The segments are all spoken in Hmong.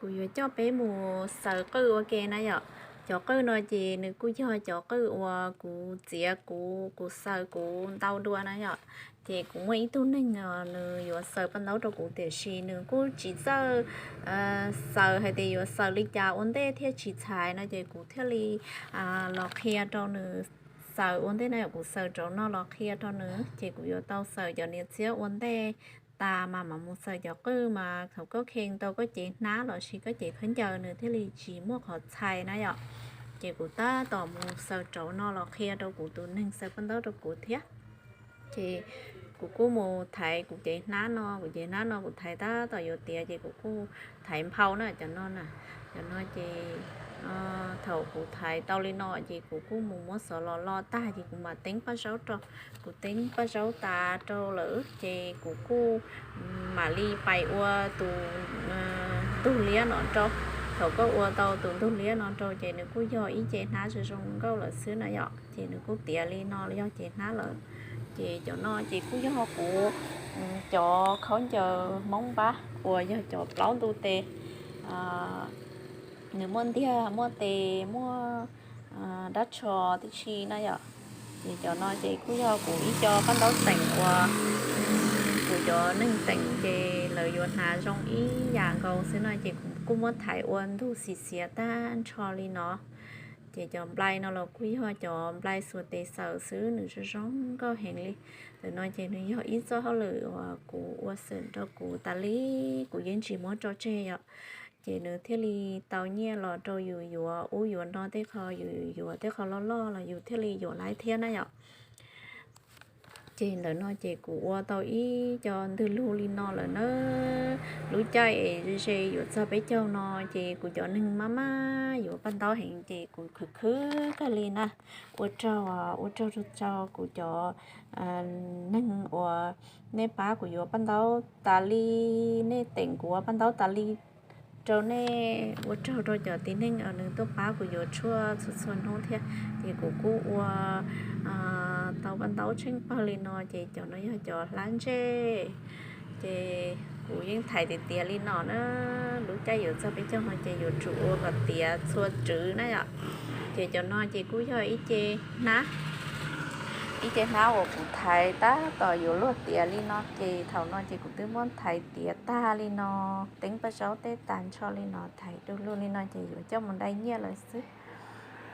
Kuv yuav coj peb mus xaws qwj ua ke na yom. Cov qwj no ces nws kuj yog cov qwj uas kuv txiav kuv, kuv xaws kuv ntau dua na yom. Ces kuv muaj ib tug neeg nws yuav xaws paj ntaub rau kuv tiam sis nws kuj tsis txawj xaws hais tias yuav xaws li cas ua ntej thiaj tsis txhais no ces kuv thiaj li los qhia rau nws xaws ua ntej na yom. Kuv xaws rau no los qhia rau nws ces kuv yuav tau xaws cov niam txiab ua ntej tas mas mam mus xaws cov qwj mas thaum koj kheej tau koj cev hnab los sis koj cev khaub ncaws nws thiaj li tsis muaj qhov txhais na yom. Ces kuv tab tom mus xaws rau no los qhia rau kuv tus neeg xaws paj ntaub rau kuv thiab. Ces kuv kuj mus thaiv kuv cev hnab no, kuv cev hnab no kuv thaiv tab tom yuav tiav ces kuv kuj thaiv nphau na cov no na. Cov no ces thaum kuv thaiv tau li no ces kuv kuj mus muab xov los lo tag ces kuv mam teeb paj zaub rau. Kuv teeb paj zaub tas rau lawm ces kuv kuj mam li pais ua tus ntug liab no rau. Thaum koj ua tau tus ntug liab no rau ces nws kuj yog ib ce hnab zoo zoo nkauj lawm xwb na yom. Ces nws kuj tiav li no yog cev hnab lawm. Ces cov no ces kuj yog kuv cov khaub ncaws Hmoob npab uas yog cov plaub ntu tes, nws muaj ntiag muaj tes muaj dab tsho tib si na yom. Ces cov no ces kuj yog kuv ib co paj ntaub teem uas kuv cov neeg teem ces lawv yuav hnav zoo ib yam nkaus xwb no ces kuv kuj muab thaiv ua ntug xiv xiav tag nrho li no. Ces cov nplai no los kuj yog cov nplai xuas tes xaws xwb nws zoo zoo nkauj heev li. Ntawm no ces nws yog ib txoj hauj lwm uas kuv ua xwm rau kuv tas li, kuv yeej tsis muab tso tseg yom. Ces nws thiaj li tau nyiaj los rau yus yuav ub yuav no tej qho, yus yuav tej qho loj loj los yus thiaj li yuav laib thiab na yom. Ces ntawm no ces kuv ua tau ib co ntwg lug li no lawm na. Lub caij es ze ze yuav txog peb caug no ces kuv cov neeg maj maj yuav paj ntaub heev ces kuv khwv khwv kawg li na. Ua tsaug, ua tsaug rau kuv cov neeg uas nej pab kuv yuav paj ntaub tas li, nej teem kuv ua paj ntaub tas li. Rau nej, ua tsaug rau cov tib neeg uas nws tuaj pab kuv yuav tshuaj txhua txhua hnub thiab. Ces kuv kuj ua tau paj ntaub tsheej pawg li no ces cov no yog cov hlab ntsej. Ces kuv yeej thaiv tiav tiav li no na. Lub caij yuav txog peb caug no ces yuav tsum ua kom tiav txhua tswv na yom. Ces cov no ces kuj yog ib ce hnab, ib ce hnab uas kuv thaiv tab tom yuav luag tiav li no ces thaum no ces kuv twb muab thaiv tiav tag li no, teeb paj zaub tej tag nrho li no thaiv du lug li no ces yuav coj mus dai nyiaj lawm xwb.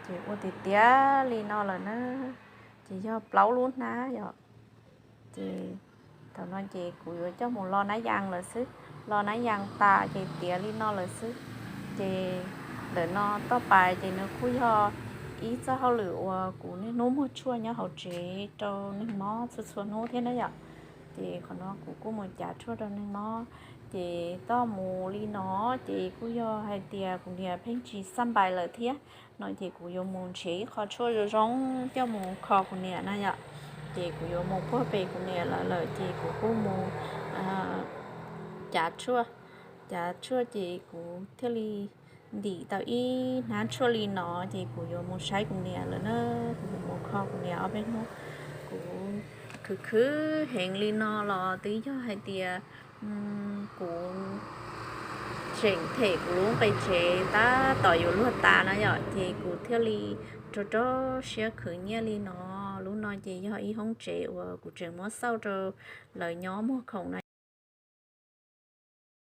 Ces ua tiav tiav li no lawm na. Ces yog plaub lub hnab yom. Ces thaum no ces kuv yuav coj mus lo nab yas lawm xwb. Lo nab yas tas ces tiav li no lawm xwb. Ces ntawm no toj pais ces nws kuj yog ib txoj hauj lwm uas kuv niaj hnub muag tshuaj nyob hauv tsev rau neeg mob txhua txhua hnub thiab na yom. Ces qhov no kuv kuj mus cav tshuaj rau neeg mob. Ces toj mus li no ces kuj yog hais tias kuv niam pheej tsis xaj npais lawm thiab no ces kuv yuav mus nrhiav ib qho tshuaj zoo zoo coj mus kho kuv niam na yom. Ces kuv yuav mus puag pem kuv niam lawm lawm ces kuv kuj mus cav tshuaj, cav tshuaj ces kuv thiaj li ntim tau ib hnab tshuaj li no ces kuv yuav mus saib kuv niam lawm na. Kuv yuav mus kho kuv niam ob peb hnub. Kuv khwv khwv heev li no los twb yog hais tias kuv tseem them kuv lub nqe tsev tab tom yuav luag tas na yom, ces kuv thiaj li rau rau siab khwv nyiaj li no. Lub no ces yog ib hoob tsev uas kuv tseem muab xauj rau lawv nyob muag khoom na.